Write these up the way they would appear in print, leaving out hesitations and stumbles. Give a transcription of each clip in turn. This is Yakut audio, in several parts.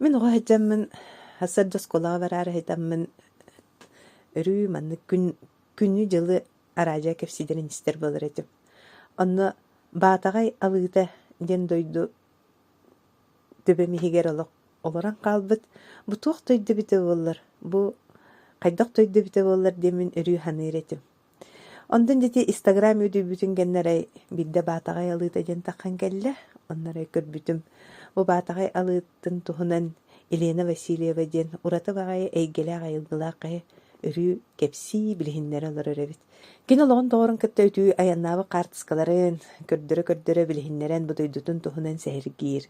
Мин оҕо сылдьаммын, сарсыарда оскуолаҕа бараары сытаммын өрүү маннык күн күнү-дьылы араадьыйа кэпсиирин истэр буолар этим. Онно Баатаҕай Алыыта диэн дойду төбөм иһигэр олох олорон хаалбыт. Бу туох дойду эбитэ буоллар, бу хайдах дойду эбитэ буоллар диэммин өрүү саныыр этим. Онтон дьэ ити Инстаграм үөдүйбүтүн кэннэ арай биирдэ Баатаҕай Алыыта диэн таххан кэллэ. Онно арай көрбүтүм, бу Баатаҕай Алыытын туһунан Елена Васильева диэн ураты баҕайы эйгэлээх айылгылаах киһи өрүү кэпсии, билиһиннэрэ олорор эбит. Кини олоҕун доҕорун кытта үтүү айаннаабыт хаартыскаларын көрдөрө-көрдөрө билиһиннэрэн бу дойдутун туһунан сэһэргиир.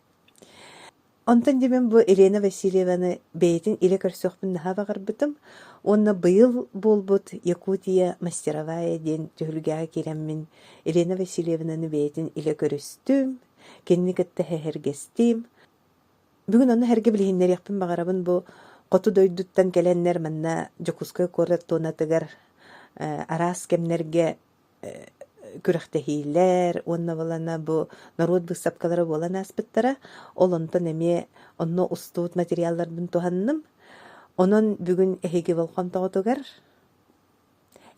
Онтон дьэ мин бу Елена Васильеваны бэйэтин илэ көрсүөхпүн наһаа баҕарбытым уонна быйыл буолбут Якутия мастеровая диэн түһүлгэҕэ киирэммин Елена Васильевнаны бэйэтин илэ көрүстүм, кинини кытта сэһэргэстим. Бүгүн ону сэргэ билиһиннэриэхпин баҕарабын бу хоту дойдуттан кэлэннэр манна Дьокуускай куорат туонатыгар араас кэмнэргэ күрэхтэһиилэр уонна балана бу норуот быыстапкалара буолан ааспыттара. Ол онтон эмиэ онно устубут материалларбын туһанным. Онон бүгүн эһиги болҕомтоҕутугар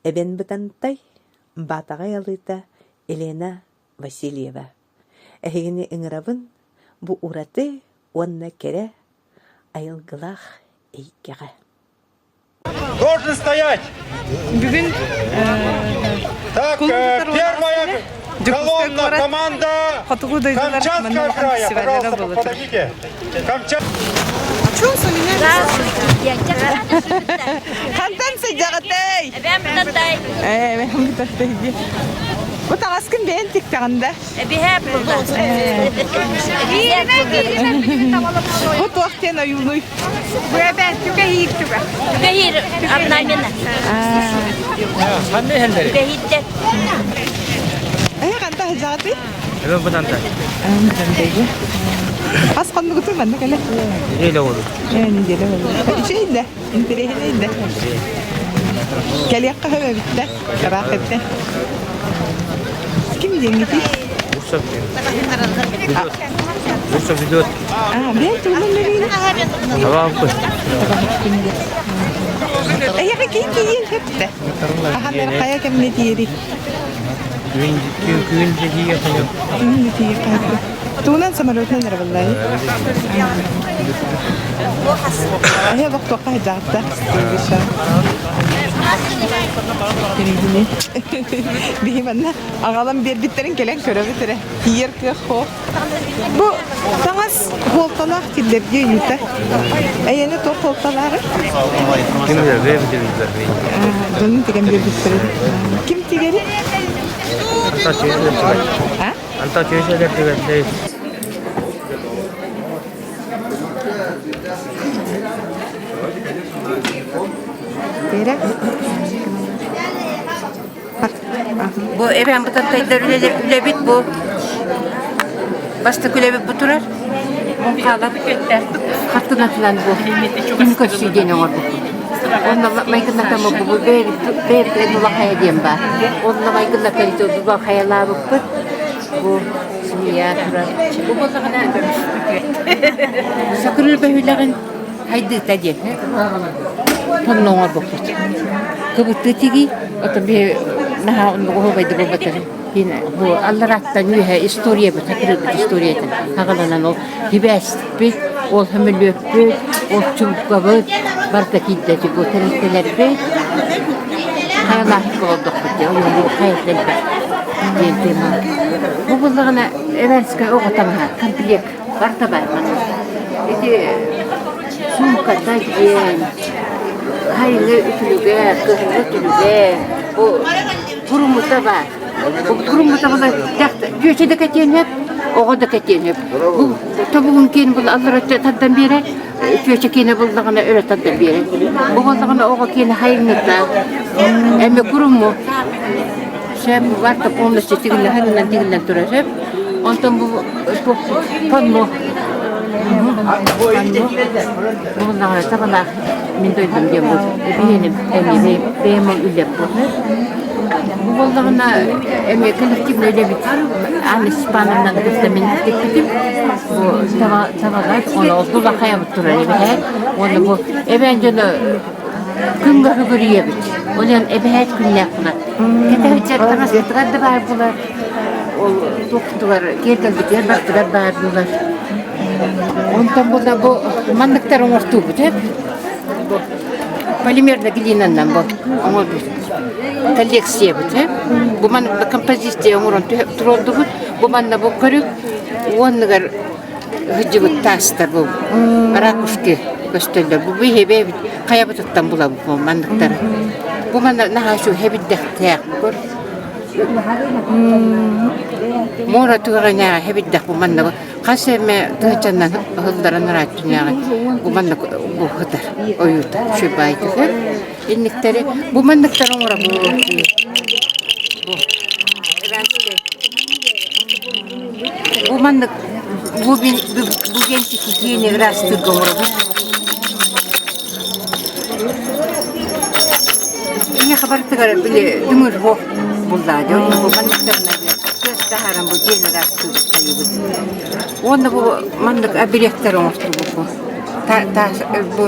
Эбэн Бытантай, Баатаҕай Алыыта, Елена Васильева. Эһигини ыҥырабын бу ураты уонна кэрэ айылгылаах эйгэҕэ. Должен стоять! Бүгүн Так, первая колонна, команда Хотугу дойдулар Камчатского края, пожалуйста, подойдите. Камчат... Хантан сылдьаҕытай? Эбэм Бытантай. Эбэм Бытантай дии. Бу таҥаскын бэйэн тиктэҕин да? Эбиһээп булла. Бу туох диэн ойуулуй? Түгэһиир орнамена. Түгэһиирдэр. Эһи ханта сылдьаҕытый? Эбэм Бытантай. Эбэм Бытантай дии. Хас хоннугутуй манна кэлэ? Неделя болду. Неделя болду. Үчүгэй да, интэриэһинэй да. Кэлиэххэ сөп эбит да, ыраах эбит. Ким диэҥҥитий? Бурсов Бурсов ведет. А, бэйэн тугунан үлэлиигин? Табааппын. Эйиэхэ киин тиийиэн сөп да. Хаһан эрэ хайа кэмҥэ тиийэрий? Күн күн тиийэ Күн тиийэ Тугунан самолетунан эрэ буллай? Эһэ бохтуохха сылдьаҕыттар. Биһи манна аҕалан биэрбиттэрин кэлэн көрөбүт эрэ. Тиийэр кыах суох. Бу таҥас хуолталаах киллэрдии ыйыта. Эйэни туох хуолталааҕый? Ким билэр, бэйэ билэр. Дьонун тигэн биэрбиттэр. Ким тигэри? Антон А? Антон Чүөсэлэр Тиэрэ. Бу эбээн бытантайдар үлэбит бу бастакы үлэбит бу турар. Муҥхаалап хартыынатынан бу күн көрсүү диэн оҥорбуппут. Онно майгыннатан бу бэйэбит улахайа диэн баар. Онно майгыннатан улахайалаабыппыт. Бу семья турар. Бу буоллаҕына Сакырыыр бөһүөлэгин хайдыыта диэн сонно оҥорбуппут. Кыбыттыы тигии, оттон биһи наһаа оннук оһуобайдык буолбатар. Бу алларааттан үөһэ историябыт, хатырыырбыт историята хаҕаланан ол хибээспит, ол хөмөлүөппүт, ол чумкабыт барыта киирдэ бу тэрилтэлэрбит хайалаахтык олордохпут диэн, ол хайата элбэх диэн тема. Бу буоллаҕына Эвенскай оҕо таҥаһа комплект барыта баар манна. Ити суумката диэн, хайыҥы үтүлүгэ, кыһыҥҥы үтүлүгэ, бу курумута баар. Бу курумута була дьүөчэ да кэтиэн сөп, оҕо да кэтиэн сөп. Бу тобугун киэн була аллара тардан биэрэр, чүөчэ киэнэ буллаҕына өрө тардан биэрэр. Бу буоллаҕына оҕо киэнэ хайыҥҥыта, эмэ куруму. Сөп, барыта полностью тигиллэн, хайынан тигиллэн турар сөп. Онтон бу панно панно бу буллаҕына табалаах мин дойдум диэн бу биһиэним эмиэ бэйэм ол үлэм бу. Бу буоллаҕына эмиэ коллективный үлэбит Анна Степановнаны кытта мин тикпитим. Бу табалар, оны олдула хайабыт турар эбэһээт. Уонна бу эбээн дьоно күҥҥэ үгүрүйэбит. Ол иһин эбэһээт күннээх буолар. Кэтэһиччэр таҥаспытыгар да баар буолар. Ол туохпутугар киэргэлбитигэр барытыгар баар буолар. Онтон була бу манныктар оҥортуубут ээ. Бу полимерная глинаннан бу оҥорбут коллекциябыт ээ. Бу манна композиция оҥорон туруордубут. Бу манна бу көрүк уонныгар сылдьыбыт таастар бу ракушки көстөллөр. Бу биһиэбэбит хайабытыттан булабыт бу манныктары. Бу манна наһаа үчүгэй хэбирдэхтээх көр. Муора түгэҕинээҕи хэбирдэх бу манна хас эмэ тыһыынчаннан ыһылларан ырааттынааҕы бу манна бу сытар ойуута үчүгэй инниктэри бу манныктар оҥоробут бу бу маннык бубенчики диэни ыраастыырга оҥоробут Ийэхэ барытыгар били дүҥүр суох буллаа дьон бу манныктарына тыас таһааран бу диэн ыраастыыбыт хайыыбыт. Уонна бу маннык обелектар оҥостубут бу таас бу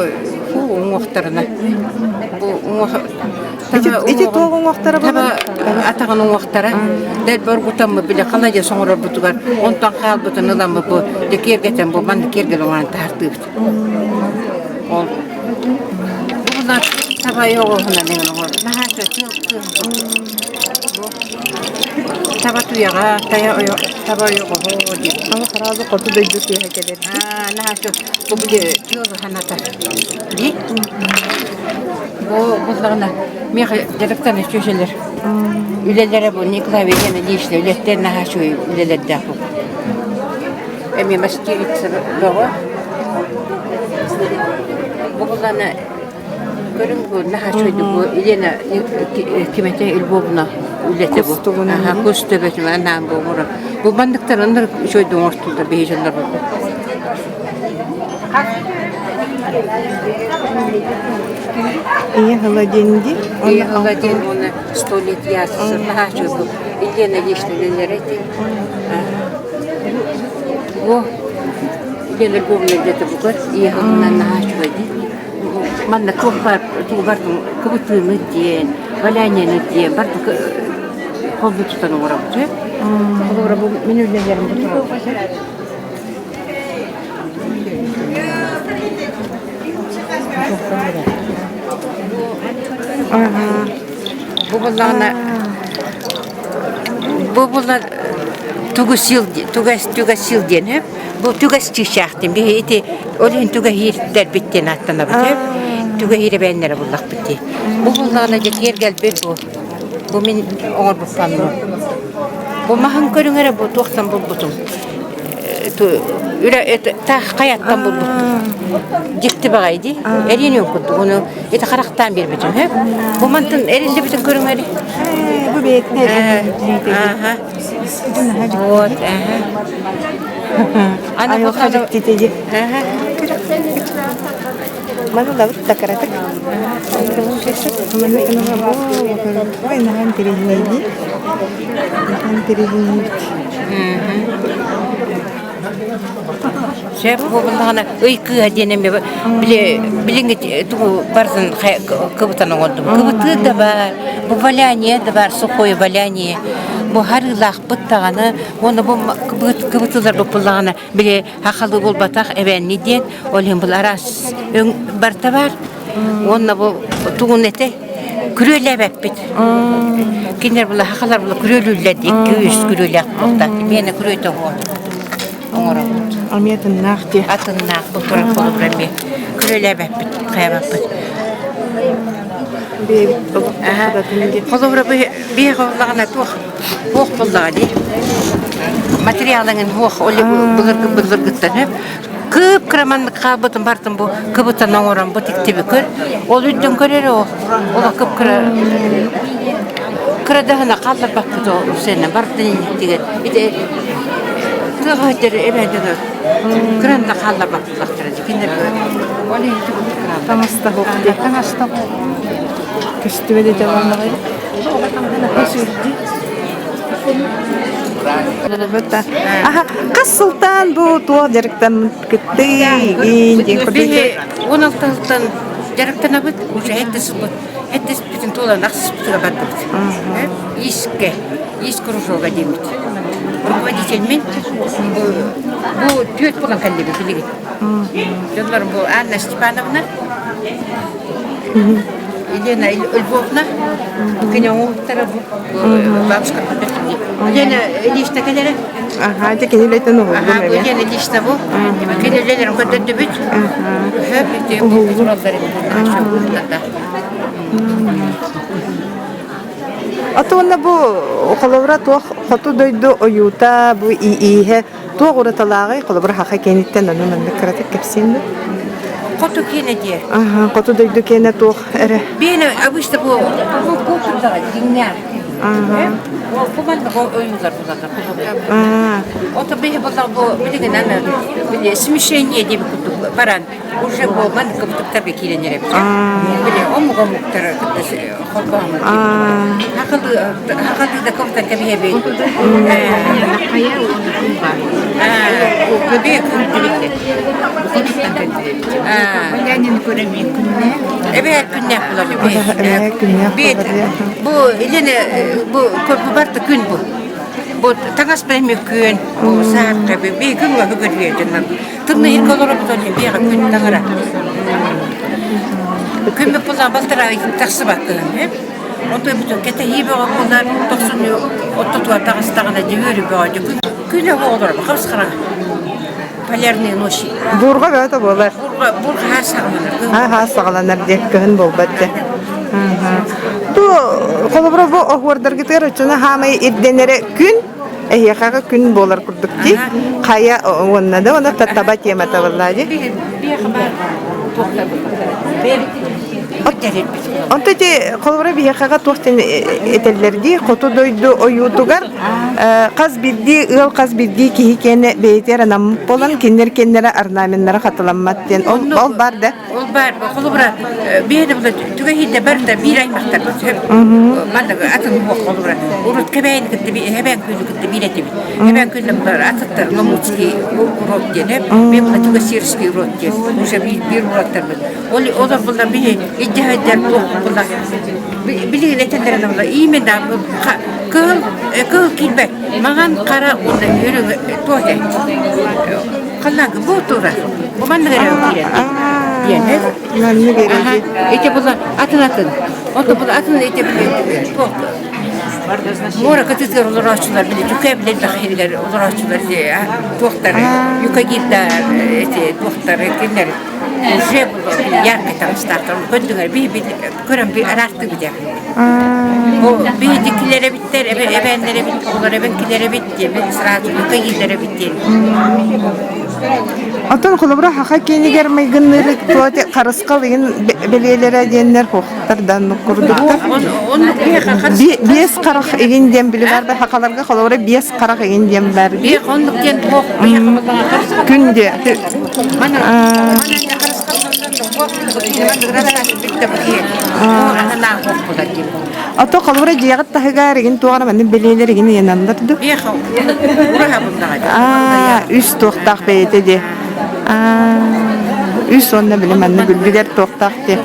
уҥуохтарына бу уҥуох Ити туох уҥуохтара таба атаҕын уҥуохтара дэлби оргутаммыт били халадьа оҥорорбутугар онтон хаалбытын ыламмыт бу дьэ киэргэтэн бу маннык киэргэл оҥорон таһаартыыбыт. Ол Бугунар таба оҕуһунан эҥин оҥор. Наһаа Таба туйаҕа, тайа таба ойоҕоһо диэн. Аны хараалы хоту дойду тыаһа кэлэр. Аа, наһаа бу били тыалы санатар. Ди? Бу буллаҕына миэхэ дьарыктан үчүгүлэр. Үлэлэрэ бу Николай Ильич үлэттэн наһаа үчүгэй үлэлэрдээх бу. Эмиэ мастерица бөҕө. Бу буллаҕына көрүҥ бу наһаа үчүгэйдик бу Елена Кимэтэ Львовна үлэтэ бу. Аха, кус төбөтүн анаан бу оҥорор. Бу манныктарын үчүгэйдик оҥортууллар биһи дьоннорбут. Ийэ ыла диэн дии. Ийэ ыла диэн уонна сто лет ясса наһаа үчүгэй бу. Елена Ильинична үлэлэрэ ити. Бу Елена Львовна где-то бугар ийэ ыһылынан наһаа үчүгэй дии. Манна туох баар тугу кыбытыыны диэн, валянияны диэн барыта холбуу тутан оҥоробут. Холобура бу мин үлэлэрим бу тураллар. Бу буллаҕына бу булла тугусил тугас тугасил диэн үһү. Бу түгэс чыычаах диэн биһи ити ол иһин түгэһиирдэрбит диэн ааттанабыт үһү. Түгэһиирэ бэйэннэрэ буллахпыт дии. Бу буллаҕына дьэ киэргэлбит бу. Бу мин оҥорбуппун бу. Маһын көрүҥ эрэ бу туохтан булбутум. Таах хайаттан булбуттум. Дьикти баҕайы дии. Эриэн курдук ону ити харахтаан биэрбитим үһү. Бу мантан эриллибитин көрүҥ эрэ. Бу бэйэтин Ааха. Вот, аха. Аны бу Айылҕа дьиктитэ дии. Аха. Маны ылабыт да кыратык. Ой, наһаа интэриэһинэй дии. Наһаа интэриэһинэйбит. Сөп буоллаҕына ый кыыһа диэн эмиэ били билиҥҥи тугу барытын кыбытан оҥордум. Кыбытыы да баар, бу валяние да баар, сухое валяние. Бу харыылаахпыт даҕаны уонна бу кыбытыылар буппуллаҕына били хахалы буолбатах эбээнни диэн ол иһин бу араас өҥ барыта баар. Уонна бу тугун этэй күрүөлээбэппит. Кинилэр була хахалар була күрүөлүүллэр дии күүс күрүөлээх буолта. Миэнэ күрүөтэ оһуор оҥоробут. Эмиэ атыннаах дии. Атыннаах бу турар холобура эмиэ күрүөлээбэппит, хайабаппыт. Бэйэбит олохтоох дии. Холобура биһиэхэ буоллаҕына туох туох буоллаҕа дии. Материалыҥын туох ол былыргы былыргыттан Кып-кыра маннык хаалбытын бартын бу кыбытан оҥорон бу тиктиби көр. Ол үрдүн көр эрэ ол. Ол кып-кыра кырадаһына хаалларбаппыт ол сенэ бартын инниттигэр. Ити тыаҕа сылдьар эбээдэ кыран да хаалларбаппыттара кинилэр ол иһин Таҥаста суох дии. Таҥаста Көстүбэт этэ буоллаҕай. Аха, хас сылтан бу туох дьарыктаммыккытый диэн курдук. Биһи 16 дьарыктанабыт, уже эттес эттеспитин туолан ахсыспытыга бардыбыт. Иске, ис кружога диэмит. Руководитель мин бу түөрт буолан кэллибит билигин. Дьоннорум бу Анна Степановна, Елена Львовна, кини оҥоһуктара бу бабушка Елена Ильична кэлэрэ. Аха, дьэ кини үлэтин уһуллум Аха, бу эмиэ. Елена Ильична бу. Кини үлэлэрин көрдөрдүбүт. Хөп, тураллар Ото уонна бу холобура туох хоту дойду ойуута бу ииһэ туох ураталааҕый холобура хаха киэниттэн ону маннык кыратык кэпсиэн да Хоту киэнэ диэ. Аха, хоту дойду киэнэ туох эрэ Биэнэ обычно бу бу бу курдаҕа дьиҥнээх. Бу манна бу ойуулар булаллар. Ото биһи буллар бу билигин аны били смешение диэбит курдук баран уже бу маннык кыбытыктарга киирэн эрэбит. Били омук омуктары кытта холбоһоммут. Хахалыы хахалыы да кыбытан кэбиһэбит. Көбүө күндүбүт. Эбээ күннээх булар Эбээ күннээх Бит бу Елена бу барта күн бу. Бу таҥас бэлэми күн, бу саакка би күн ва көрүө дьоннор. Тымны ирге олоробут ол биэҕэ күн таҥара. Күн була балтара тахсыбаккын. Онто бүтүн кэтэһии бөҕө буолар, тохсунньу оттотугар таҕыстаҕына дьүөрү бөҕө күн оҕолоро хабыс хараҥа. Полярные ночи. Буурҕа бөҕөтө буолар. Буурҕа буурҕа хаас саҕаланар. Хаас саҕаланар диэ кыһын буолбат дьэ. Бу холобура бу оһуордаргытыгар оччону хаамай ирдэнэрэ күн эһиэхэҕэ күн буолар курдук дии. Хайа уонна да уонна таба темата буолла дии. Онто ити холобура биһиэхэҕэ туох диэн этэллэр дии хоту дойду ойуутугар хас биирдии ыал хас биирдии киһи киэнэ бэйэтигэр анаммыт буолан кинилэр киэннэрэ орнаменнара хатыламмат диэн ол ол баар да Ол баар холобура биһиэнэ була түгэһиитэ барыта биир аймахтарбыт сөп манна атын уһуох холобура урут кэбээн кытта эбээн күнү кытта биир этибит эбээн күнү булар атыттар ламутский урод диэн мен була тугасирский урод диэн уже биир уроттарбыт ол олор була биһи иддьаһайдар туох була билигин этэллэрин була именно кыһыл кыһыл киирбэт маҥан хара уонна үрүҥ туох Ханнаҥы бу тура. Бу маннык эрэ киирэн диэн. Маннык эрэ Ити була атын атын. Ото була атын ити туох Муора кытытыгар олорооччулар били түкэ билэн бэхиһигэр олорооччулар туохтары юкагирдар эти туохтары кинилэр уже яркий таҥастаахтар көрдүҥэр би көрөн би араартыы битэ Бу биһидикилэр эбиттэр, эбээннэр эбит, оҕолор эбэҥкилэр эбит диэн сразу юкагирлар эбит диэн. Оттон холобура хаха киэнигэр майгынныыр туоти харысхал игин бэлиэлэрэ диэннэр хуохтардан курдуктар. Оннук биэхэ Биэс харах игин диэн били бар да хахаларга холобура биэс харах игин диэн бар. Биэх оннук диэн туох биэхэ Күн диэ. Мана Ото холобура дьиэҕит таһыгар игин туоҕара маннык бэлиэлэр игин ыйананнар ду? Аа, үс туохтаах бэйэтэ диэ. Аа, үс уонна били манна билбилэр туохтаах диэ.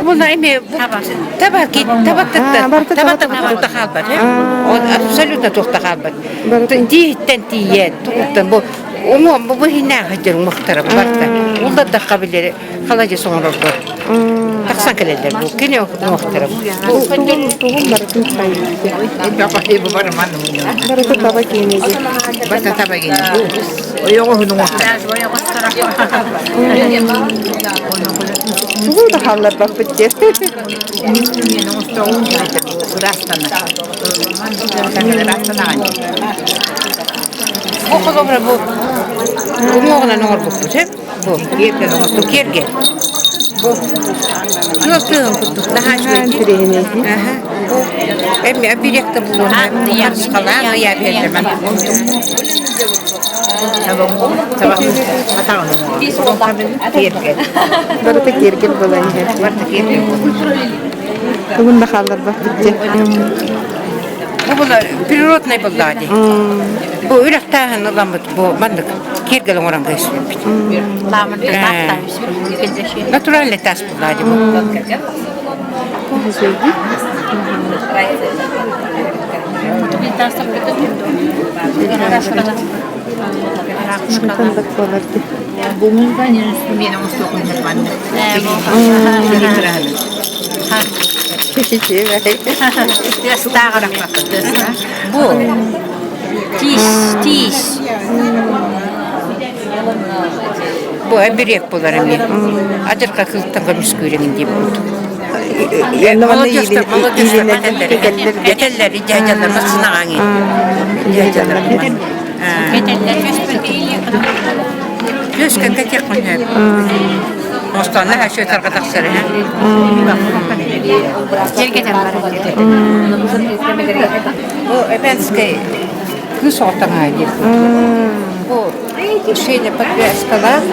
Буна эми таба таба таба таба хаалбат абсолютно туохта хаалбат тииһиттэн тиийэн тугуттан бу уҥуом бу иһинээх сылдьар уҥуохтара барта уллардахха билери халадьыс оҥорорго тахсан кэлэллэр бу кини уҥуохтара Тугун барытын Барыта таба киэнэ Барыта таба киэнэ ойоҕоһун уҥуохтара Тугу да хаалларбаппыт диэн. Бу холобура бу уҥуоҕунан оҥорбуппут ээ бу киэргэл оҥостуу киэргэл бу тыал тыаһын курдук наһаа үчүгэй Интэриэһинэй. Аха. Бу эми оберег да буолуон харысхалаан ыйаа биэрдэ ман. Барыта киэргэл буолан иһэр. Тугун да хаалларбаппыт дьэ. Бу була природный буллаҕа дии. Бу үрэхтээһин ыламмыт бу маннык киэргэл оҥорон кэбиспиппит. Натуральный таас буллаҕа дии бу. Бу тиис, тиис. Бу эбириэк буолар эмиэ. Адьырҕа кыылтан көмүскүүрэҥин диэбит курдук. Молодежь-тар, молодежь-тар этэллэр, этэллэр, дядялар массынаҕаҥ дядялар. Түөскэ кэтиэх күнү. Останна өссө тарҕатахсар Бу Эбенскэй кыыс оҕотоҥаа диир. Бу шейная подвязкалаах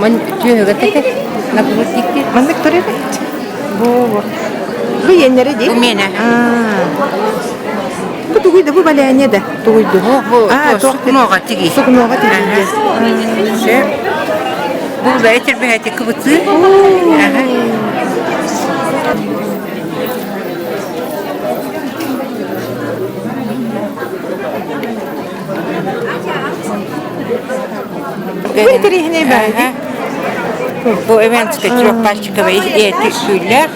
маннык түөһүгэ тэтэ нагрудники. Маннык турар Бу бу иэннэрэ дии. Бу миэнэ. Бу тугуй да бу валяние да тугуйду. Бу сукноға тигии. Сукноға тигии. Сөп. Бу да этирбэһэти кыбытыы. Бу интэриэһинэй баайы. Бу эвенская трехпальчиковая эти сүүллэр.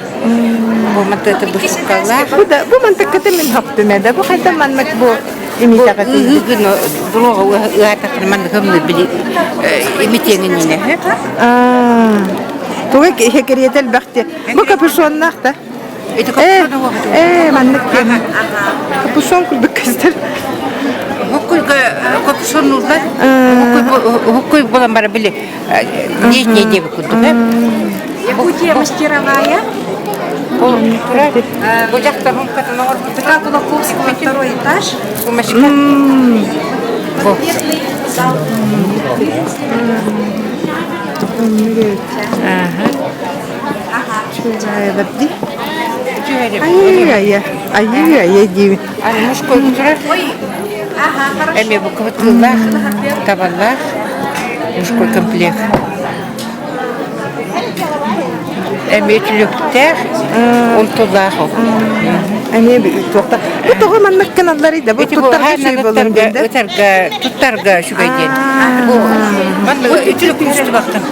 Бу мантыты бушукалар. Бу да бу мантыкката мин хаптым да бу хайда маннык бу имитаҕа Ыһыгын буруоҕа ыаатаххына маннык ымны били имитиэҥин Туга кэриэтэ элбэхти. Бу капюшоннаах да. Ити Э, э, маннык диэн. Капюшон курдук көстөр. Хоккуйга капюшоннулар. Хоккуй буолан бара били летний диэбит курдук. Якутия мастеровая. Бу дьахтар хумкатын оҥорбут. Петра Кулаковского второй этаж. Бумажка. Бу. Айыы-айа, айыы-айа диибин. Аны мужской турар. Эми бу кыбытыылаах, табаллаах мужской комплект. Эми үтүлүктээх, унтулаах ол. Эмиэ туохта. Бу тоҕо маннык гыналларый да? Бу туттарга үчүгэй буолан диэн да? Ытарга, туттарга үчүгэй диэн. Бу маннык үтүлүк көстүбэхтэн.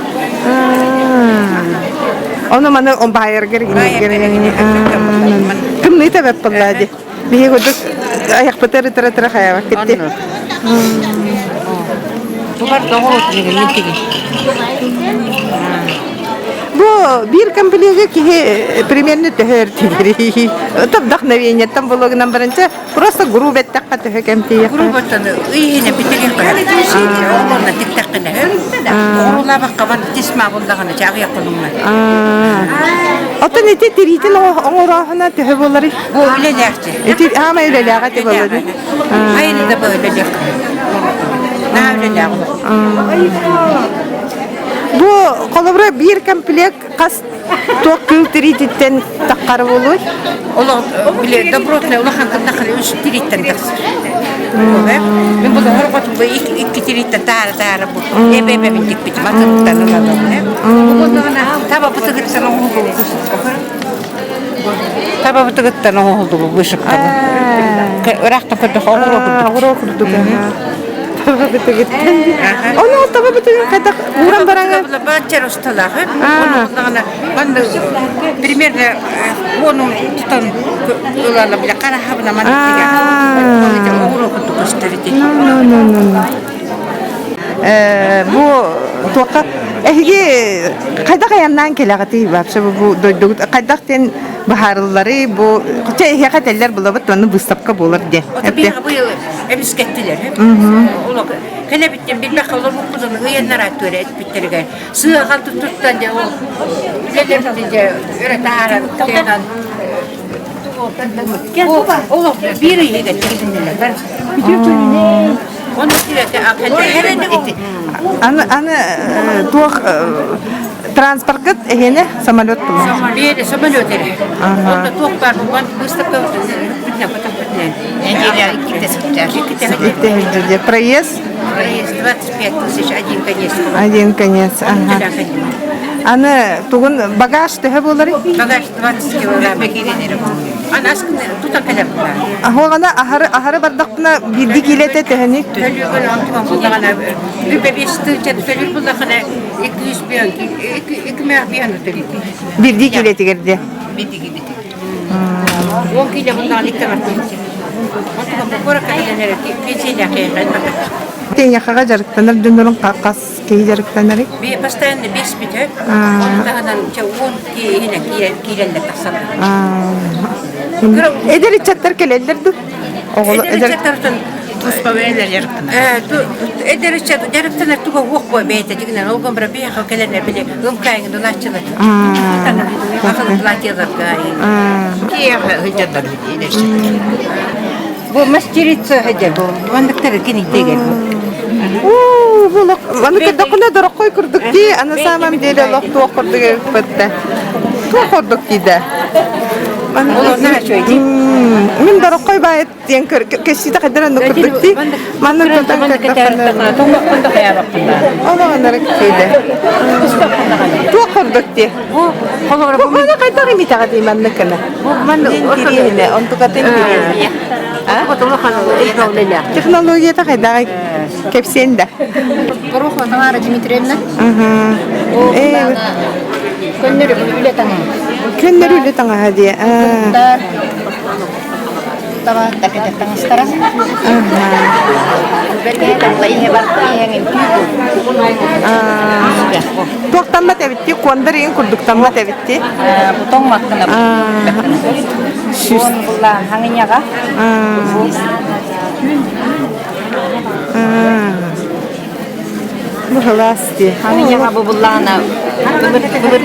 Ону маны баайаргар Тымныы тэбэп буоллаа дии. Биһиги курдук айахпытар ытыра-ытыра хайабаккыт дии. Бу биир комплеги киһи примерно төһө өртүгүрүй? Вдохновениеттан булугунан баранча просто грубо эттэххэ төһө кэмтиэххэ. Груботан ыйыһына битигин Оҕолорна тиктэххинэ. Оҕолабакка бар тисма булдаҕына чаҕыйа хонуҥна. Оттон ити тириитин оҥорооһуна төһө буоларый? Бу үлэлээхчи. Ити аама үлэлээҕэ ити буолар. Айылы да бу үлэлээх. Наа үлэлээх Бу холобура биир комплект хас туох кыыл тириититтэн таххара буолуой? Олох били добротный улахан кыннахары үс тирииттэн тахсар. Мин бу хорҕотум бу икки тирииттэн таара-таара бу эбэ-эбэбин тикпитим атыттан ылалым. Бу буоллаҕына таба бытыгыттан оҥоһуллубут Таба бытыгыттан оҥоһуллубут вышивкабы. Ыраахтан көрдөх оҕуруо курдук. Оҕуруо курдук. Таба бытыгыттан. Ону таба бытыгын хайдах ууран бараҥа? Баччар усталаах. Ону буллаҕына манна примерно уону тутан ылала бile хараһабына маннык оҕуруо курдук көстөр ити. Ну, ну, ну, ну. Бу туохха эһиги хайдах айаннаан кэлэҕитий вообще бу дойдугут хайдах диэн быһаарыллары бу хотя эһиэхэ этэллэр булабыт онно выставка буолар диэн Быйыл эмискэттилэр. Кэлэбиттэн билбэххэ олорбуппутун ыйаннара түөрэ этпиттэригэр сыаҕа туттан дьэ ол үлэлэрбитин дьэ өрө таһааран тыынан олох биир ыйыгар тигиннилэр. Аны аны туох транспорткыт эһиэнэ самолет тула? Биэри самолет эрэ. Онно туох баар бу выставка Неделя иккитэ сылдьар. Иккитэ сылдьар. Проезд? Проезд 25 тысяч один конец. Один конец, ага. Аны тугун багаж төһө буоларый? Багаж 20 килограмм. Анас тута кэлэр Аһуоҕана аһары аһары бардахпына биирдии киилэтэ төһөнүй? Төлүүгүн онтуган буллаҕына бүпэ 5 тыһыынча төлүүр буллахына 200 биэн 2 биэн төлүүр. Биирдии киилэтигэр диэ. Биирдии киилэтигэр. 10 киилэ буллаҕына 2 тыһыынча. Онтуган бу куоракка кэлэн эрэ пенсия Теньяхаҕа дьарыктанар дьоннорун хас киһи дьарыктанарый? Постоянно бес бүтэ. Оны таһынан он киһинэ киирэллэр тахсаллар. Эдэр ыччаттар кэлэллэр дуу? Эдэр ыччаттартан Туспа бэйэлэр дьарыктанар. Эдэр ыччат дьарыктанар туга уох буо бэйэтэ дигинэн ол гомбра биэхэ кэлэннэр били ымкайыҥ дунааччылар. Ахыл платьеларга. Киэхэ сылдьаллар эдэр ыччаттар. Бу мастерица сылдьар бу манныктары киниктегер бу. Уу, бу олох аны көрдөххүнэ дороххой курдук дии, а на самом деле олох туох курдук эбиппит Туох курдук диидэ. Мин дороххой баайыт диэн кэссиитэ хайдар оннук курдук дии. Манна тутан көрдөххүнэ олоҕунары киидэ. Туох курдук дии. Бу холобура Бу маны хайдах имитэҕэ дии маннык гына. Бу манна Интириэһинэ, онтукатын интириэһинэ. Технологията хайдаҕый? Кэпсиэн да. Горохова Тамара Дмитриевна. Көннөрү үлэ таҥаһа. Көннөрү үлэ таҥаһа дии. Табаатта кэтэр таҥастара. Туохтаммат эбитти, куондар иин курдуктаммат эбитти. Тоҥмаккына Сүүс буллаан хаҥыньаҕа. Бу хылаас дии. Хаҥыньаҕа бу буллаана былыр былыр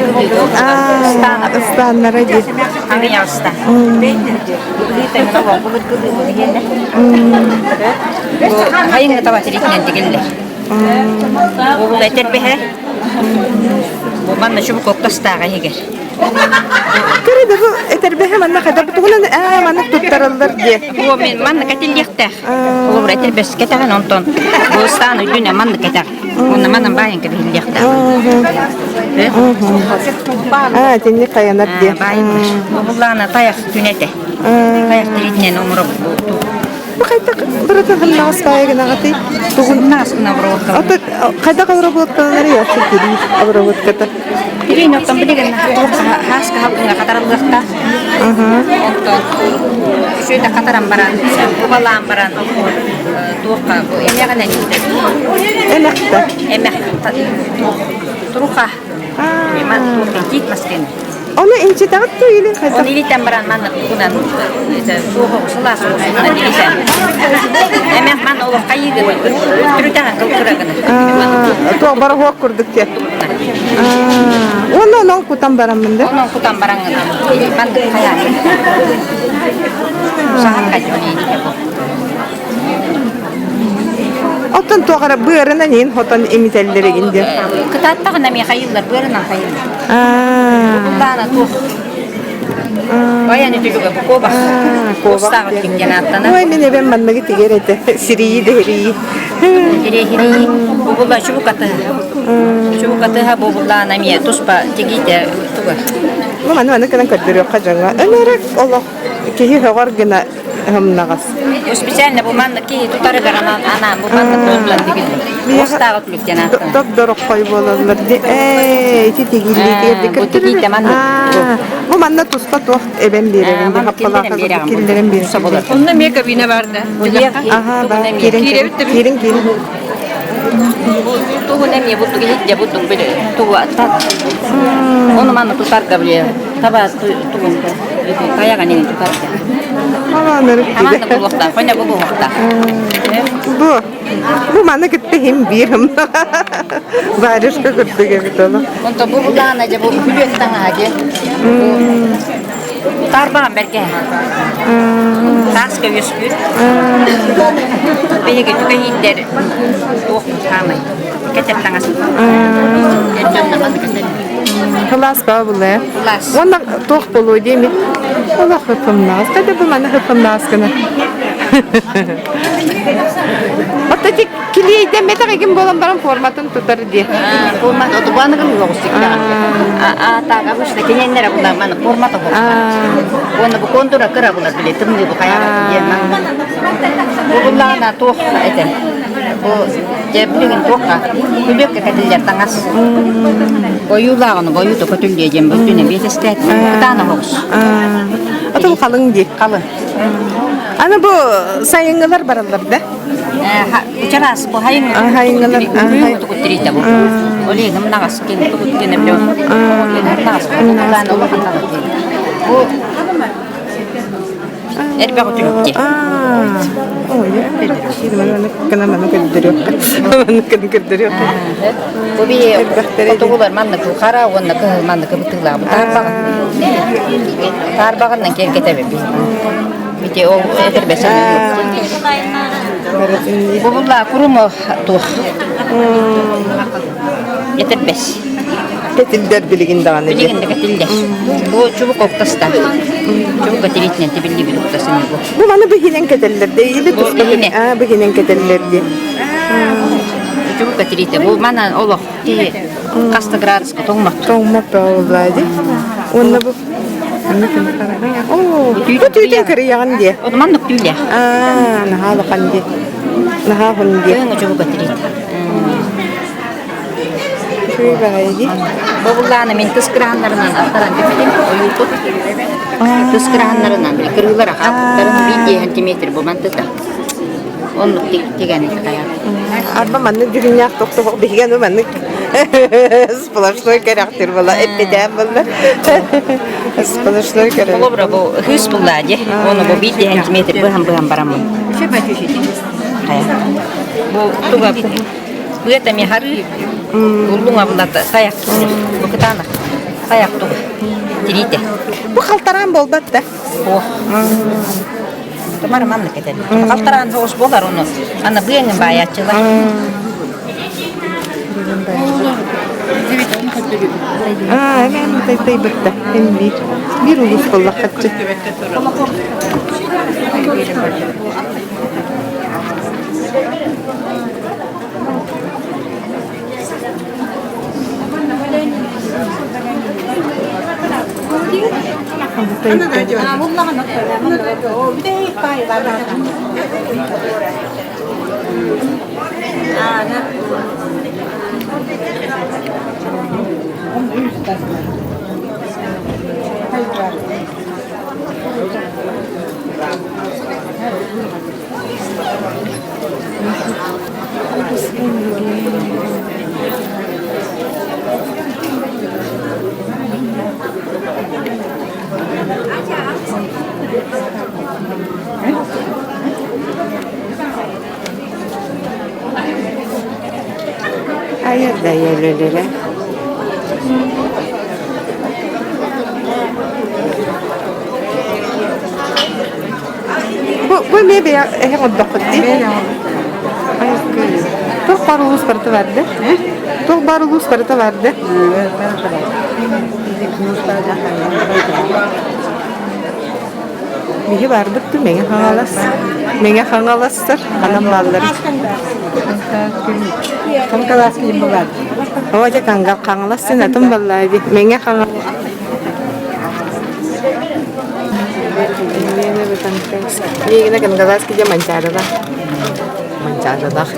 Ыстааннара дии. Хаҥыньаҕа ыстаан. Хайыҥҥа таба тиритинэн тигиллэр. Бу этэрбэһэ. Бу манна чубук оттостааҕа иһигэр. Көрө да бу этэрбэһэ манна хайдах тугунан ээ маннык туттараллар диэ. Бу мен манна кэтиллиэхтээх. Холобура этэрбэс кэтэҕин онтон бу ыстаан үрдүнэ маннык кэтэх. Уонна манан баайан кэбиһиллиэхтээх. Аа, итинник хайанар диэ. Баайыллар. Бу буллаана тайах күнэтэ. Тайах тириитинэн оҥорор Бу хайдах быратын ханнаҕас баайа гынаҕытый? Тугун Ото хайдах обработкаланар ясы тирии обработката? Тириин оттон билигин хааска халгыҥа хатарыллыахтаах. Онтон үчүгэй хатаран баран, убалаан баран туохха бу эмэҕинэн иитэр. Эмэхтэ. Эмэх туруха. Тиит маскын. Ону инчитэҕит дуу или хайдах? Оны илитэн баран манна тугунан туох сылаас оҕусунан илитэн. Эмэх ман олох хайыыгын үттүрүтэҕин кылкыра гына. Туох бараһуок курдук диэ. Уонна онон кутан бараммын да? Онон кутан бараҥҥын маннык хайаан. Саһар хайдах бу. Оттон туох эрэ быарынан иин хотон имитэллэр игин диэн. Кытааттаҕына эмиэ хайыыллар, быарынан хайыыллар. Бу туох Баян үтүлүгэ бу куобах. Куостаах үтүлүк диэн ааттанар. Ой, мин эбэм манныгы тигэр этэ. Сирийи дэһирийи. Сирийи. Бу була чубук атыһа. Чубук атыһа бу буллаан эмиэ туспа тигиитэ туга. Бу маны маны кынан көрдөрүөххэ дьоҥҥо. Өнөрөк олох киһи сөҕөр гына ымнаҕас. Специально бу маннык киһи тутарыгар анаан бу маннык туттан тигиллэр. Остааҕы түлүк диэн ааттанар. Доп-дороххой буолаллар ди. Ээ, ити тигиллиитигэр Бу тигиитэ маннык. Бу манна туспа туох эбэн биэрэбин ди хаппалаахха киллэрэн биэрэбин. Онно эмиэ кабина бар да. Аха, бар. Киирин киирин киирин. Тугун эмиэ бу иһитте бу били тугу тат. Ону манна тутарга били таба тугун таяга нин тутарга. Хамаанда булуохтаах, хонья булуохтаах. Бу бу маны кытта иһин биирим. Варежка курдук эбит олох. Онто бу булаана же бу күлүөт таҥаһа же. Тарбаҕын бэркэ. Тааска үөскүүр. Биһиги түгэһиирдэр туох хаамай. Кэтэр таҥас. Эр дьонно маннык кэтэр. Кылаас баа булла. Кылаас. Уонна туох буолуо диэми. Олох хыппымнаас. Када бу маны хыппымнаас гына. Оттон ити килиэйдэммэтэх игин буолан баран форматын тутар дии. Формат отубаныгын лоҕустуктаҕа. А так обычно киненнere булар маны формата болар. Уонна бу контура кыра булар били тымныы бу хайаҕа диэн манна. Бу буллаҕына туох этэ. Бу дьэ билигин туохха күлүөккэ кэтиллэр таҥас. Бойуулааҕыны бойуута көтүллүө диэн бүттүнэ биэтэстээтин кытаана оҕус. Атын халыҥ дии. Халыҥ. Аны бу сайыҥҥылар бараллар да? Чараас бу Хайыҥҥылар тугут бу. Олегым наҕас кин тугут кин эблө. Наҕас бу эрбэх үтүлүк дии. Ой, маны көрдөрүөххэ. Маны көрдөрүөххэ. Бу би хотугулар маннык хара уонна кыһыл маннык бытыылаах бу таарбаҕын. Таарбаҕынан киэргэтэбит. Ити ол этэрбэс Бу булла курума туох. Этэрбэс. Кэтилдэр билигин даҕаны. Билигин да кэтиллэр. Бу чубук октаста. Чубук этилитинэн тибиллибит октасыны бу. Бу маны быһинэн кэтэллэр да или туспа аа быһинэн кэтэллэр ди. Чубук этилите. Бу манан олох киһи хаста градуска тоҥмот. Тоҥмот буолла ди. Уонна бу Оо, бу түүтүн кырыйаҕын диэ. Ону маннык түүлэ. Аа, наһаа улахан диэ. Наһаа уһун диэ. Кыһыҥҥы чубук этилит. Үчүгэй баҕайы дии. Бобуллааны мин тыс кырааннарынан аттаран түппүтүм ойууту. Тыс кырааннарынан кырыылара хаалбыттарын биир сантиметр бу мантыта. Оннук тигэн хайа. Арба маннык дьүһүннээх тохтоһох биһиги аны маннык сплошной кэрэхтир була эппитээн буолла сплошной кэрэх. Холобура бу хыс булла дии. Оны бу биир сантиметр быһан быһан бараммын. Хайа. Бу туга Быата эмиэ харыы, уллуҥа булата тайах бу кытаанах тайах туга тириитэ. Бу халтараан буолбат да? Суох. Тумар маннык этэн. Халтараан соҕус буолар ону. Аны быаҥын баайааччылар. Аа, эмээн тайбытта. Эм биир. Биир улуус буоллаххаччы. Айар да айар Бу бу эмиэ бэйэ эһэ оҥордоххут дии? Туох баар улуус барыта бар да? Туох баар улуус барыта бар да? Биһи баарбыт дуу Мэҥэ Хаҥалас? Мэҥэ Хаҥаластар ханан бааллар? Оо дьэ Хаҥалас син атын баллаа дии. Мэҥэ Хаҥалас Миигинэ Кангалааски дьэ Манчаарылаах. Манчаарылаах.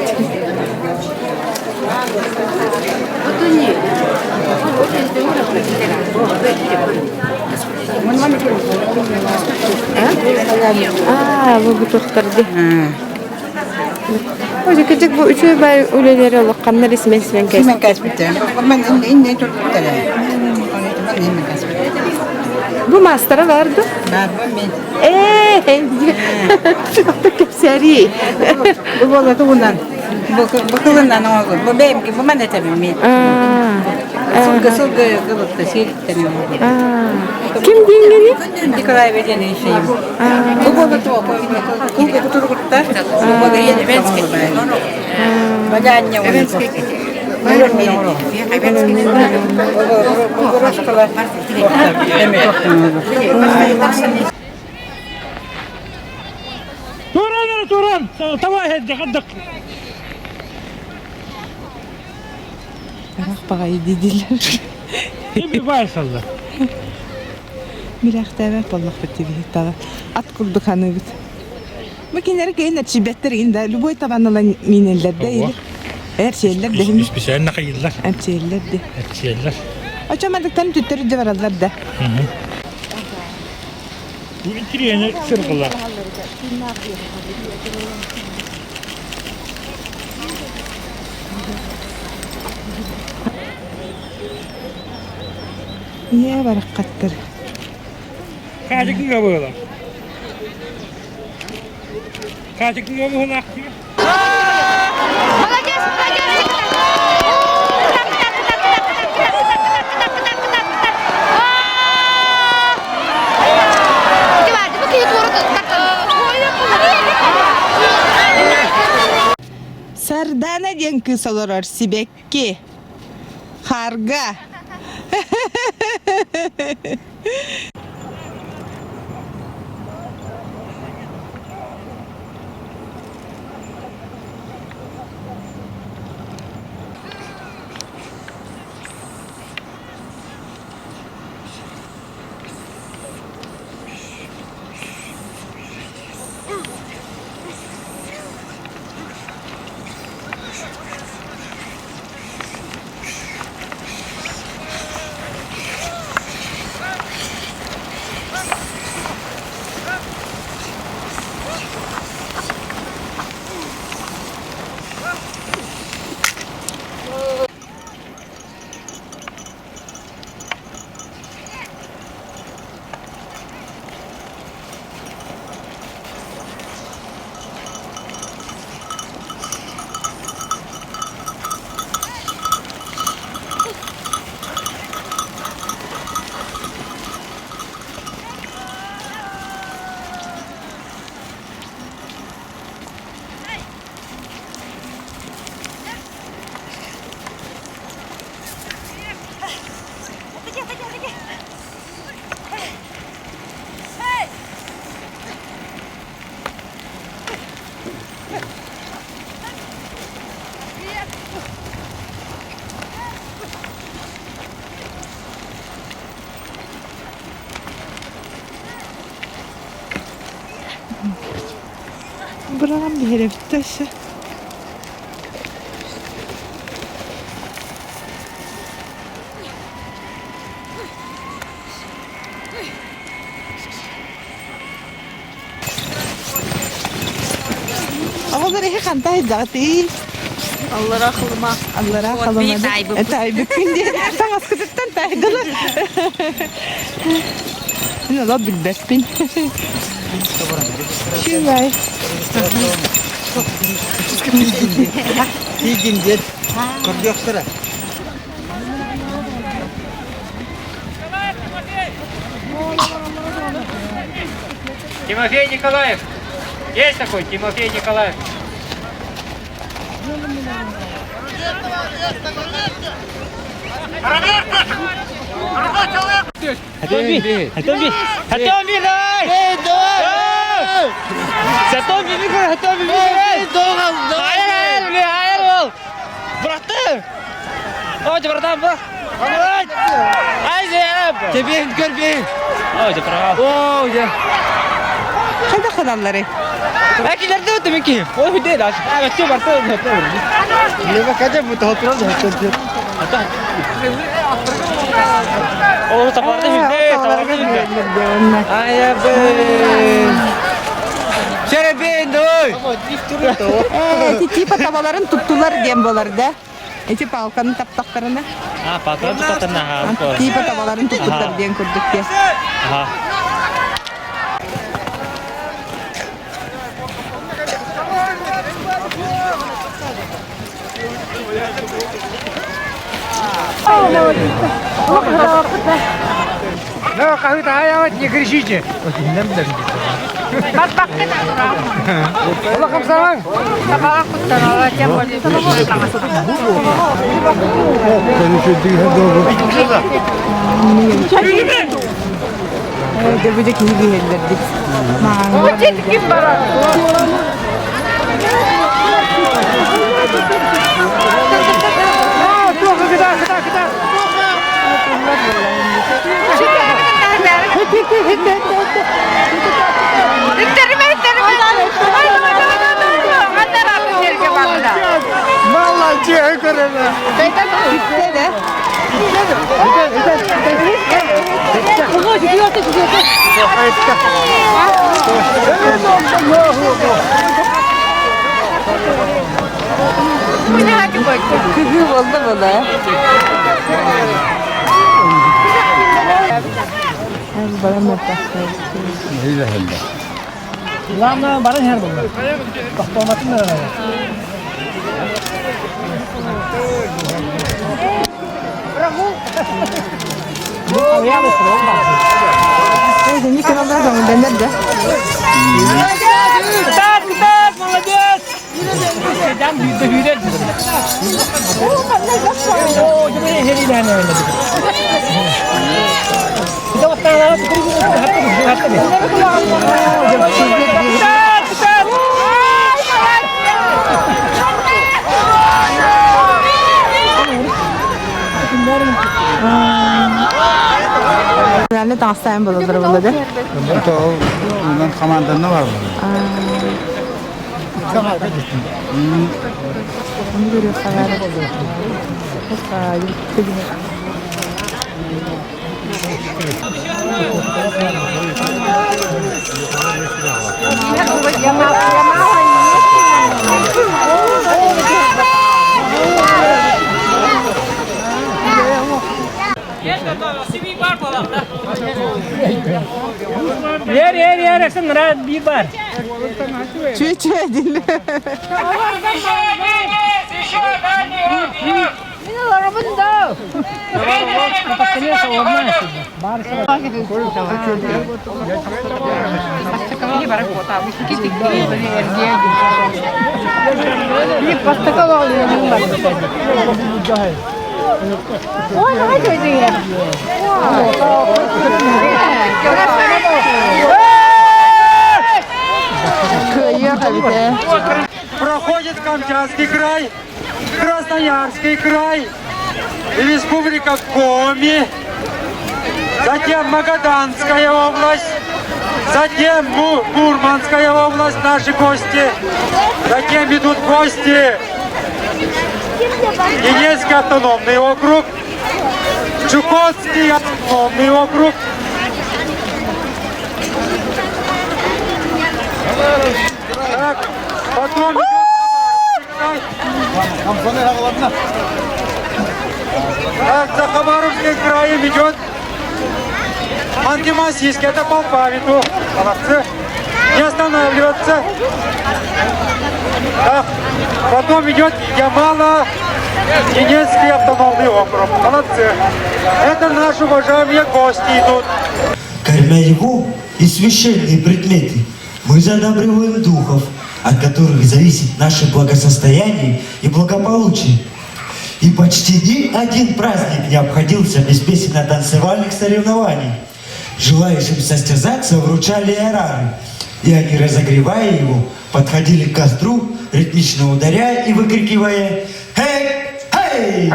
Аа, бу бутуктар дии. Ой, кыдьык бу үчүгэй бай үлэлэри олохханнар исмен симэн кэс. Симэн кэспиттэ. Мен инне турбуттара. Бу маастара бар ду? Бар бу мен. Ээ, кэпсээри. Бу буола тугунан. Бу кылынан оҥорбут. Бу бэйэм бу ман этэбин мен. Сылгы сылгы кылытта сириттен Ким диэҥҥиний? Николай Веденович. Бу буола кулга кутуругутта. Бадаанньа Туран, туран, давай, Арах баҕайы дииллэр. Баайсаллар. Билэхтээбэт буоллахпыт дии таба. Ат курдук ханыыбыт. Бу кинилэри кыйын эрчийбэттэр игин да любой табан ылан миинэллэр да или эрчийэллэр да Специально хайыллар. Эрчийэллэр да. Эрчийэллэр. Очо мандыктан түттэр үрдэ бараллар да. Бу интириэни сыргылар. Ийээ бараххаттар. Хаачыкыга буолар. Хаачыкыга буолар. Молодец, молодец! Сардаана диэн кыыс олорор сибэкки. Харга. Быраҕан биһирэбит өссө. Оҕолор эһи ханта айдаҕытый? Аллара халыма. Аллара халыма. Таайбыккын диэн таҥаскытыттан таайдылар. Мин олох билбэппин. Чүгай. Тиийдин диэн көрдүөхтэрэ. Тимофей Николаев! Есть такой Тимофей Николаев? Готови! Готови! Готови, давай! Готови, готови, Hayır, hayır, hayır, Bıraktı. Ой, братан, бырах. Ай, Тебиэн көрбүн. Ой, братан. О, я. Хайдах ханаллары? Әкилерде өтө меки. Ой, хүдэ даш. А, өтө барты. Лева кадя бу тоһотуран тоһотуран. О, табарды хүдэ, табарды хүдэ. Ая бэ. Шеребин дой. Э, типа табаларын туттулар диэн болар да. Эти палканы таптахтарына. А, палканы туттарына. Типа табаларын туттуттар диэн курдук диэн. Ага. Ну, хаһыытаайаҕыт, не кричите. Улахам саҥаҥ. Дебүдэ киһи биһэллэрдик. Молодец, көрөмө. Bitti de. Кыһыы буолла була. Главное, баран her bunlar. Тохтооматын да Кытаат, кытаат, молодец! Седан hüyde hüyde. Оо, дьэ херилээн Кытаат, кытаат! Реально таҥастаан буолаллар буолла да. Онон команданна бар. Onu görüyor sever. Ер, ер, ер, эсен нра би бар. Чү-чү дил. Кыайыах эбитэ. Проходит Камчатский край, Красноярский край, Республика Коми, затем Магаданская область, затем Мурманская область, наши гости, затем идут гости Ненецкий автономный округ, Чукотский автономный округ, Так, потом идет Так, за Хабаровским краем идет Ханты-Мансийский, это по алфавиту. Молодцы. Не останавливаться. Так, потом идет Ямало-Ненецкий автономный округ. Молодцы. Это наши уважаемые гости идут. Кормя его и священные предметы, мы задабриваем духов, от которых зависит наше благосостояние и благополучие. И почти ни один праздник не обходился без песенно-танцевальных соревнований. Желающим состязаться вручали арары, и они, разогревая его, подходили к костру, ритмично ударяя и выкрикивая «Эй! Эй!»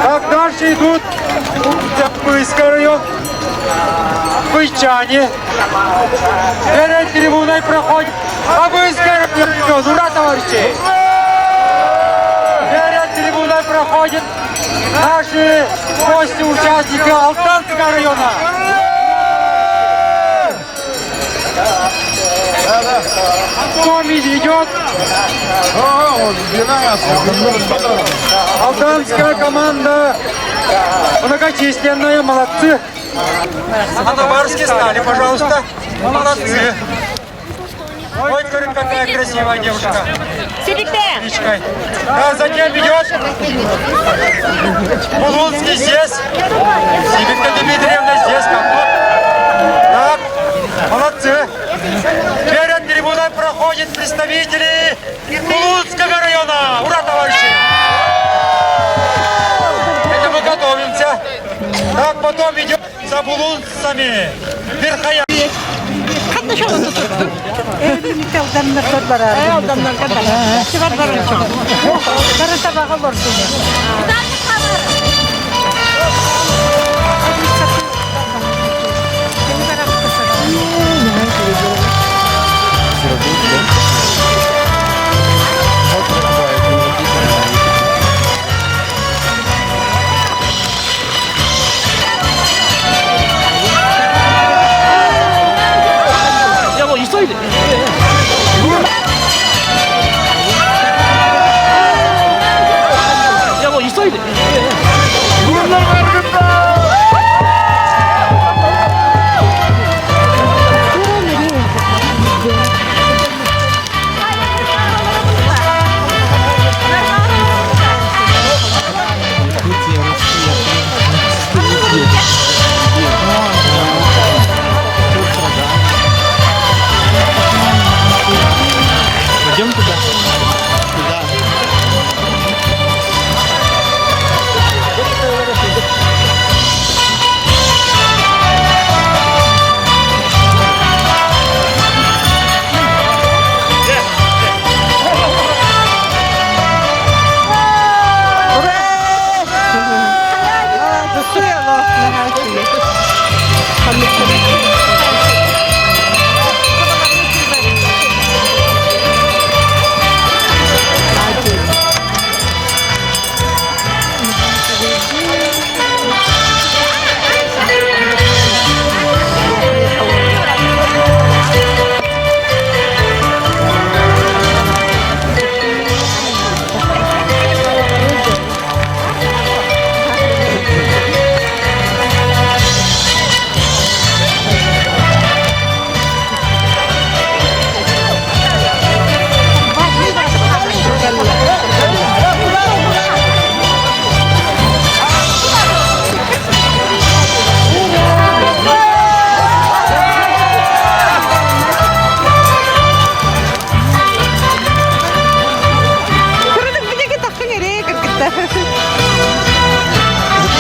Так, дальше идут Быйский район, Быйчане. Перед трибуной проходит Абыйский район. Ура, товарищи! Перед трибуной проходят наши гости, участники Алтанского района. Потом идет Алданская команда многочисленная, молодцы. Анабарские стали, пожалуйста. Молодцы. Ой, какая красивая девушка. Птичкой. Да, затем идет Булунский здесь. Сибирка Дмитриевна здесь, как тут. Так, молодцы. Перед трибуной проходят представители Булунского района. Ура, товарищи! Это мы готовимся. Так, потом идет за булунцами. Верхоя.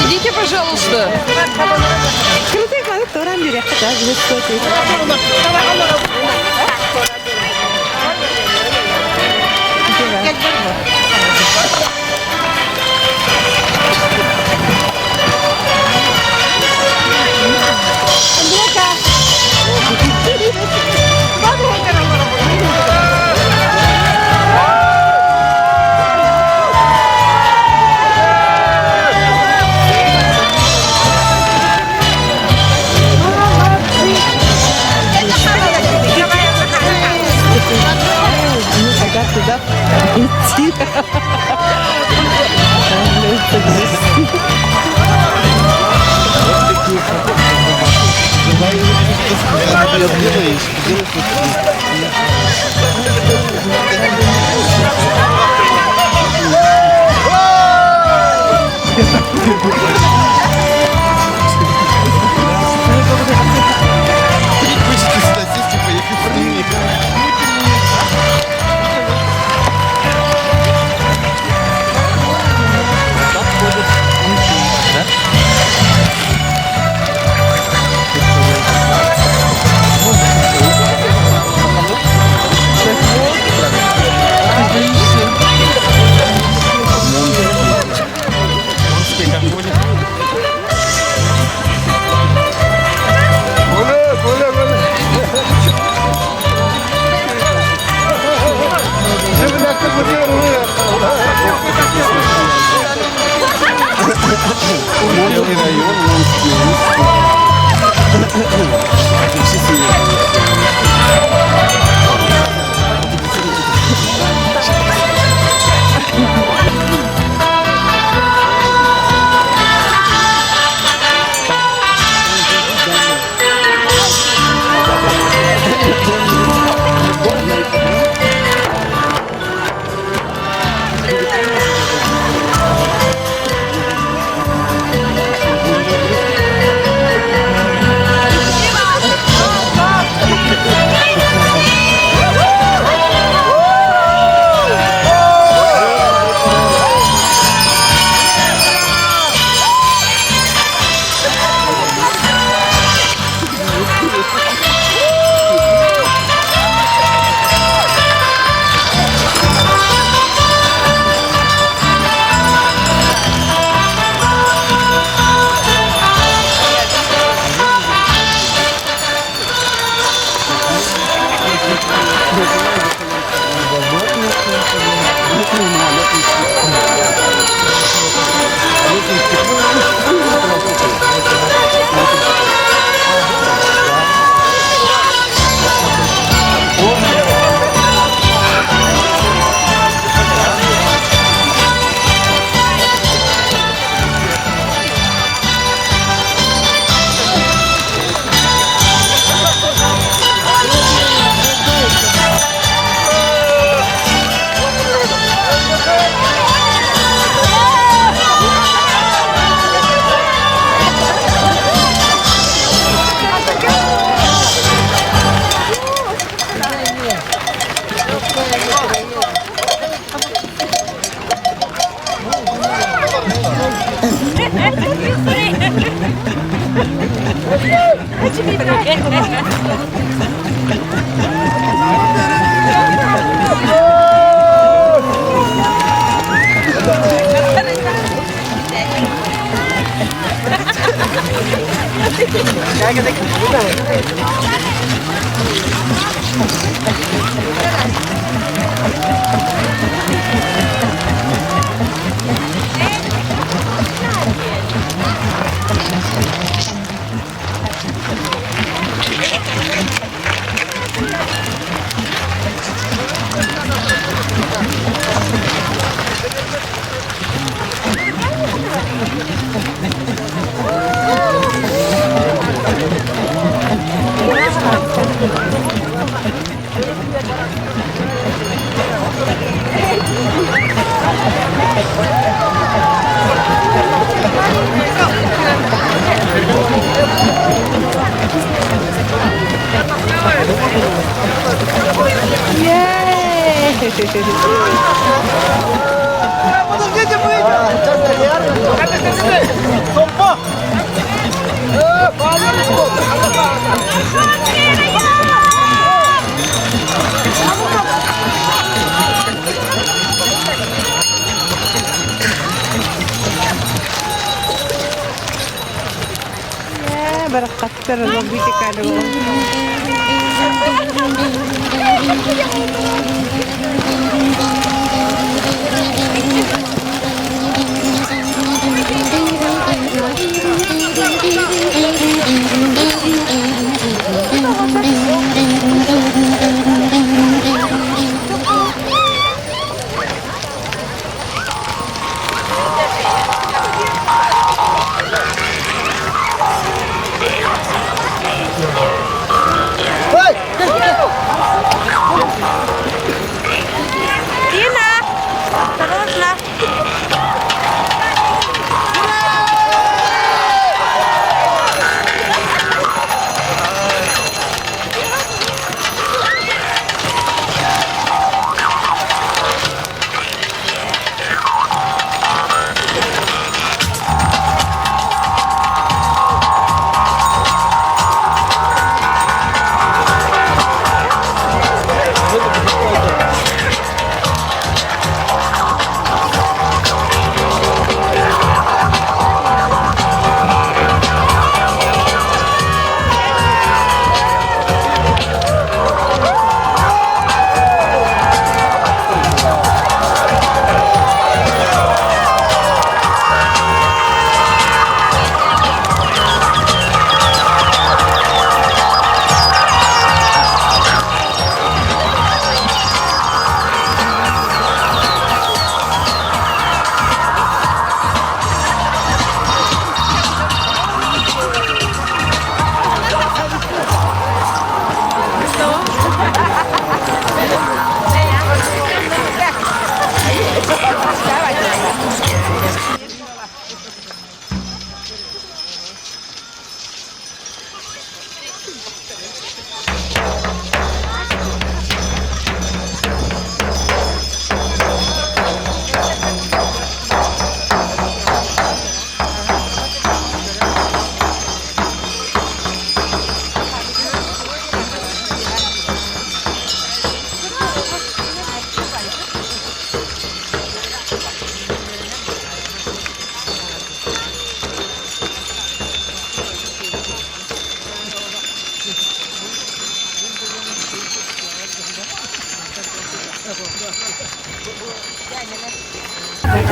Идите, пожалуйста. Куда идти? Барахаттар Дина! Осторожно!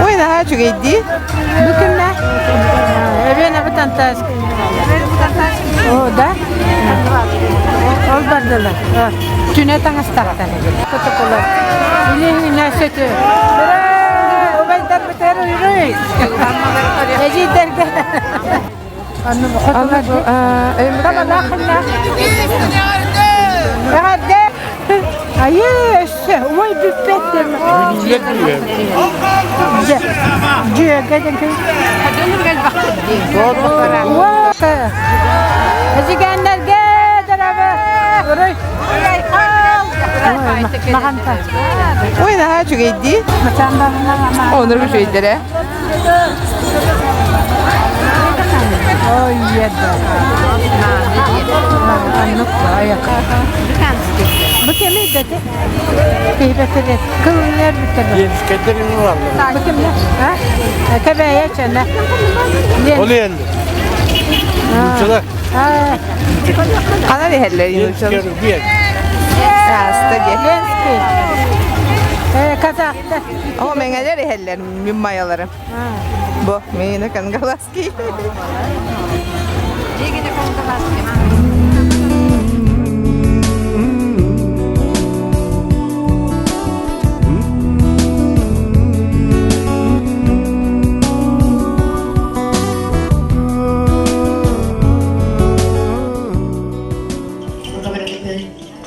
Ой, наһаа үчүгэйдии. Бу кимнэ? Өлүөнэ Бутантас. О, да? Ол бардылар. Түнэ таҥастахтар. Протоколар. Илиһинэ сөтү. Убайдар бытар уйруй. Эжийдерге. Эҕэрдэ! Айыы өссө уой бүппэт Дьүөгэ Эдьигээннэргэ дорообо! Уруй! Маханта. Ой, наһаа үчүгэйдии. Онор үчүгэйдэрэ. Бу кеми дете? Киһибэтэ кылыннар бүтэр. Бу кимне? А? Кэбэйэ чэнэ. Ол енді. Нуччалар. Ханан иһэллэр нууччалар? Ааста диэ. Ленский. Казахта. О, мэҥэлэр иһэллэр мин майаларым. Бу, миина Кангалаский.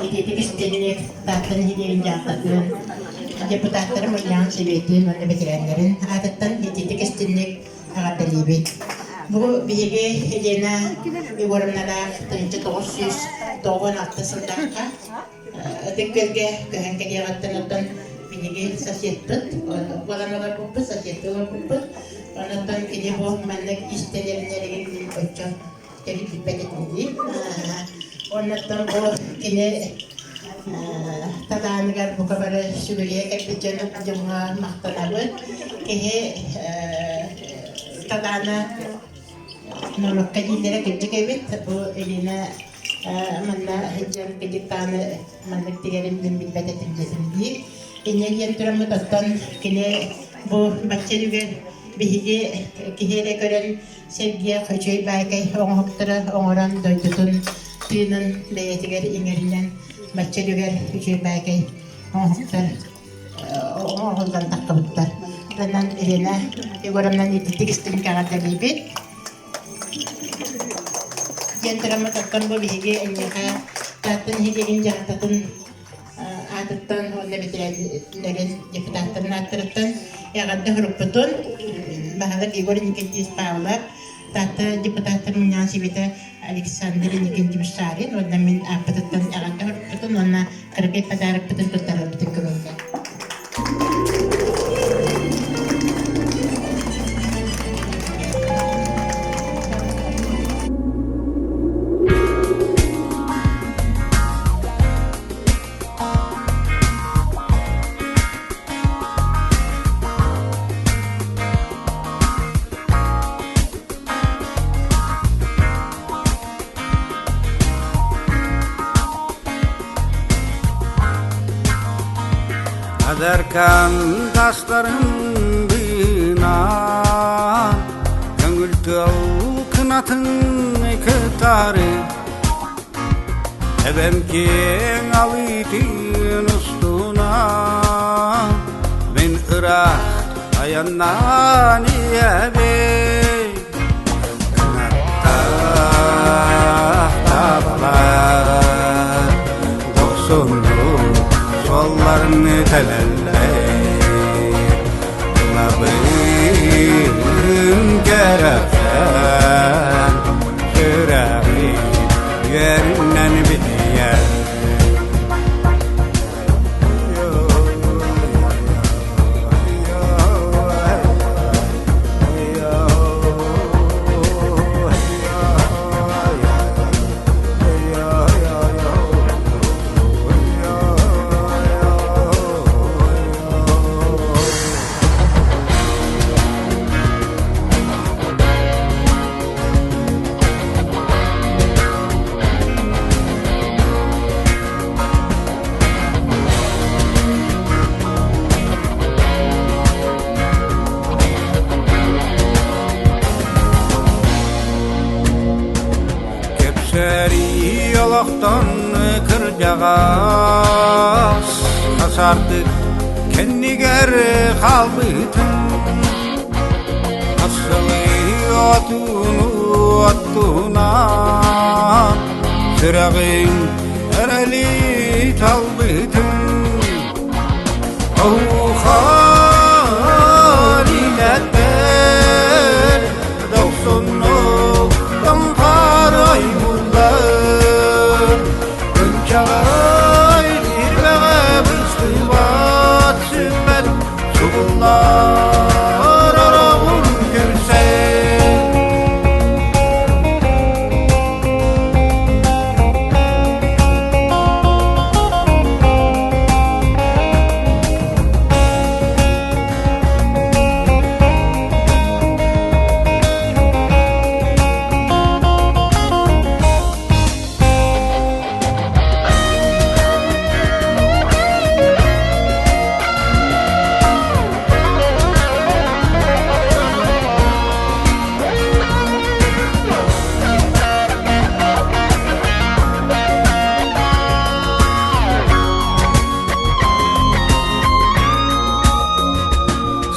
Итиитик истиҥник Таатта нэһилиэгин дьаһалтатын депутаттарын мунньаҕын сэбиэтин уонна бэтэрээннэрин аатыттан итиитик истиҥник эҕэрдэлиибит. Бу биһиги Елена Егоровналаах 1996 сыллаахха Ытык Күөлгэ көһөн кэлиэҕиттэн оттон биһиги соседпыт буолан олорбуппут, соседка олорбуппут. Онон кини бу маннык истэлэрин мин оччо Тэрийбиппэт этим дии. Оннуттан бу кини талааныгар бука бары сүгүрүйэ кэлбит дьон дьоҥҥо махтанабыт. Киһи талаана норуокка дииллэрэ кырдьык эбит. Бу Елена манна сылдьан кырдьык даҕаны маннык тигэрин мин билбэт этим диэтим дии. Инньэ диэн тураммыт оттон кини бу бачча үлүгэр биһиги киһи эрэ көрөн Сэргиэх үчүгэй баайкай оҥоһуктары оҥорон дойдутун тыынын бэйэтигэр иҥэринэн бачча үлүгэр үчүгэй баайкай оҥоһуктар оҥоһуллан таххыбыттар. Онон Елена Егоровнаны ититик истиҥ эҕэрдэлиибит. Диэн тураммыт оттон бу биһиги эйиэхэ Таатта нэһилиэгин дьаһалтатын аатыттан уонна бэтэрээннэрин депутаттарын ааттарыттан эҕэрдэ сурукпутун баһылык Егор Никитич Павлов, Таатта депутаттарын мунньаҕын сэбиэтэ Александр Иннокентьевич Шарин уонна мин ааппытыттан эҕэрдэ сурукпутун уонна кыракый подарокпытын туттарарбытын көҥүллэ. Адаркан тастарын быынан Көңүл тыал кынатын кытары Эбэм киэҥ алыытын устунан Мин ыраах айаннаан иһэбин Кынаттаах табалар дохсуннук суолларын тэлэллэр Тулабын кэрэхсээн сүрэҕим үөрүнэн билийэр Кэпсэрии олохтон кырдьаҕас хасардык кэннигэр хаалбытын Асылыы отууну оттуунан сүрэҕиҥ эрэли талбытын Оһуохай илэттэр дохсуннук тоҥхорой буллар Ынчаҕай тирбэҕэ быстыбат сүппэт субуллар ороҕун көрсөн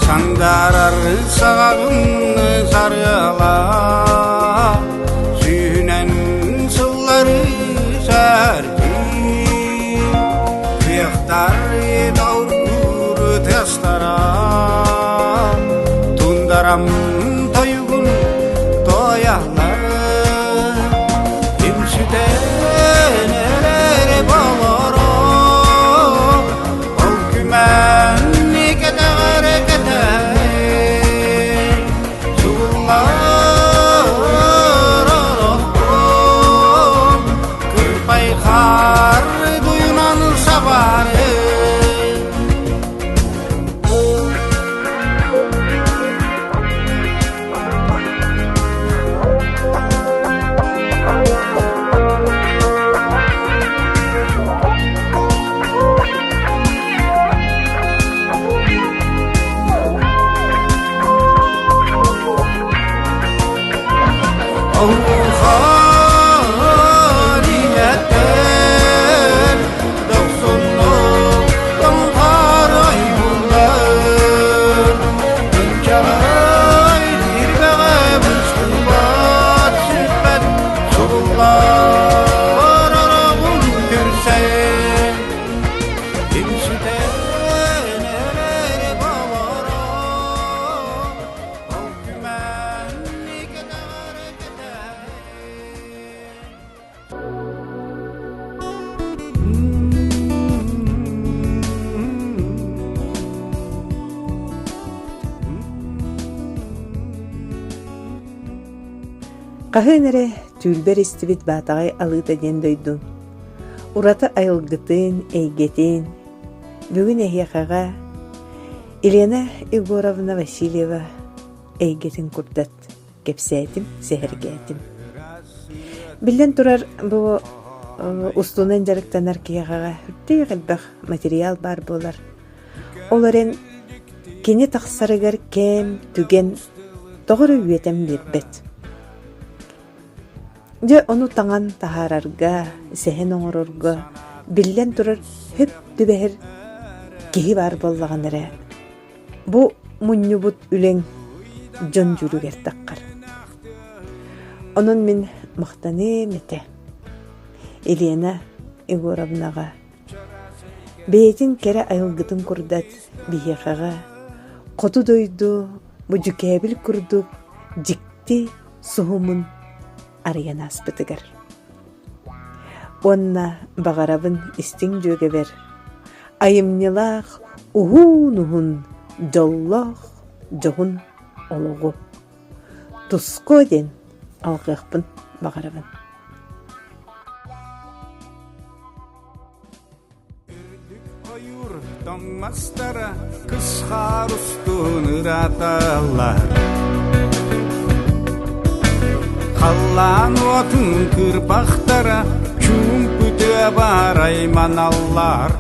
Сандаарар саҕаҕын сарыала Сүүнэн сыллары сэргии Кыахтар долгуур тыастара Тундарам тойугун тояллар Имсүтэн эрэр болоро Ол күмэн кэтэҕэр кэтэй. Хаһыан эрэ түүлбэр истибит Баатаҕай Алыыта диэн дойдум ураты айылгытын, эйгэтин бүгүн эһиэхэҕэ Елена Егоровна Васильева эйгэтин курдат кэпсээтим, сэһэргээтим. Биллэн турар, бу устунан дьарыктанар киһиэхэҕэ үрдээх элбэх материал баар буолар. Ол эрэн кини тахсарыгар кэм, түгэн тоҕо эрэ үөтэн биэрбэт. Дьэ ону таҥан таһаарарга, сэһэн оҥорорго, биллэн турар, сөп түбэһэр киһи баар буоллаҕына эрэ, бу мунньубут үлэҥ дьон дьүүлүгэр таххар. Онон мин махтаныам этэ Елена Егоровнаҕа Бэйэтин кэрэ айылгытын курдат биһиэхэҕэ хоту дойду бу дьүкээбил курдук дьикти суһумун арыйан ааспытыгар. Уонна баҕарабын истиҥ дьүөгэбэр айымньылаах уһуун-уһун дьоллоох дьоһун олоҕу туску диэн алҕыахпын баҕарабын. Ойуур тоҥмастара кыс-хаар устун ырааталлар. Халлаан уотун кырбахтара чуумпу тыа баар айманаллар.